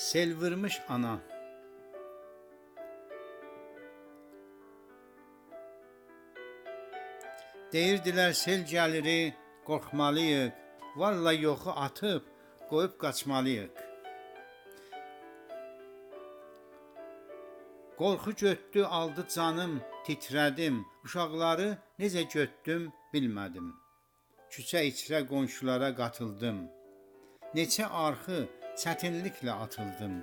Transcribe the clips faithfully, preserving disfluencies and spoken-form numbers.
سئل وورموش آنا. دئییردیلر، سئل گلیری، قورخمالی‌ییق. واللاه یوخو آتیب، قویوب قاچمالی‌ییق. قورخو گؤتدو، آلدی جانیم، تیتره‌دیم. اوشاقلاری نئجه گؤتدوم، بیلمه‌دیم. کوچه ایچره قونشولارا قاتیلدیم. نئچه آرخی چتینلیکله آتیلدیم.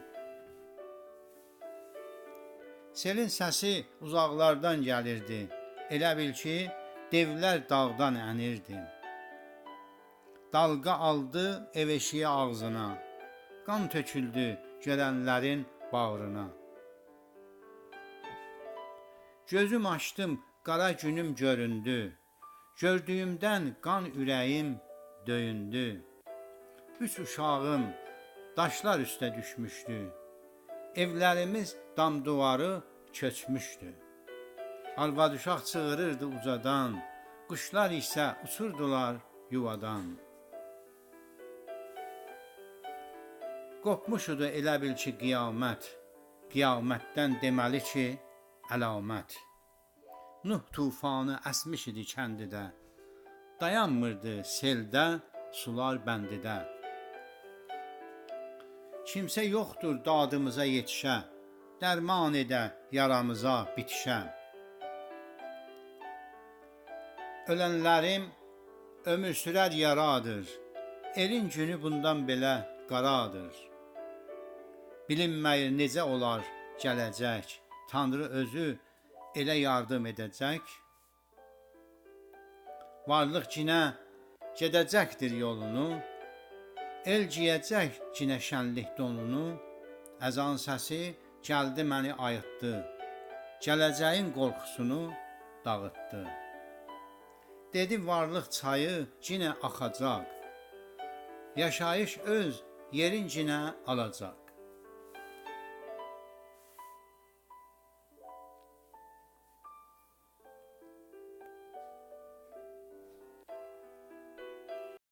سئلین سسی اوزاقلاردان گلیردی. ائله بیل کی، دئولر داغدان انیردی. دالغا آلدی ائو ائشیگی آغزینا. قان تؤکولدو گؤرنلرین باغرینا. گؤزوم آچدیم، قارا گونوم گؤروندو. گؤردویومدن قان اوره‌ییم دؤیوندو. اوچ اوشاغیم داشلار اوسته دوشموشدو. ائولریمیز دام دیواری کؤچموشدو. آرواد اوشاق چیغیریردی اوجادان، قوشلار ایسه اوچوردولار یووادان. قوپموشدو ائله بیل کی، قیامت. قیامتدن دئمه‌لی کی، علامت. نوح طوفانی اسمیش ایدی کندیده. دایانمیردی سئلده، سولار بندیده. کیمسه یوخدور دادیمیزا یئتیشه، درمان ائده یارامیزا بیتیشه. اؤلنلریم عؤمور سورر یارادیر. ائلین گونو بوندان بئله قارادیر. بیلینمه‌ییر نئجه اولار گله‌جک. تانری اؤزو ائله یاردیم ائده‌جک. وارلیق گینه گئده‌جکدیر یولونو، ائل گئیه‌جک گینه شنلیک دونونو. اذان سسی گلدی، منی آییتدی، گله‌جه‌یین قورخوسونو داغیتدی. دئدی، وارلیق چایی گینه آخاجاق، یاشاییش اؤز یئرین گینه آلاجاق.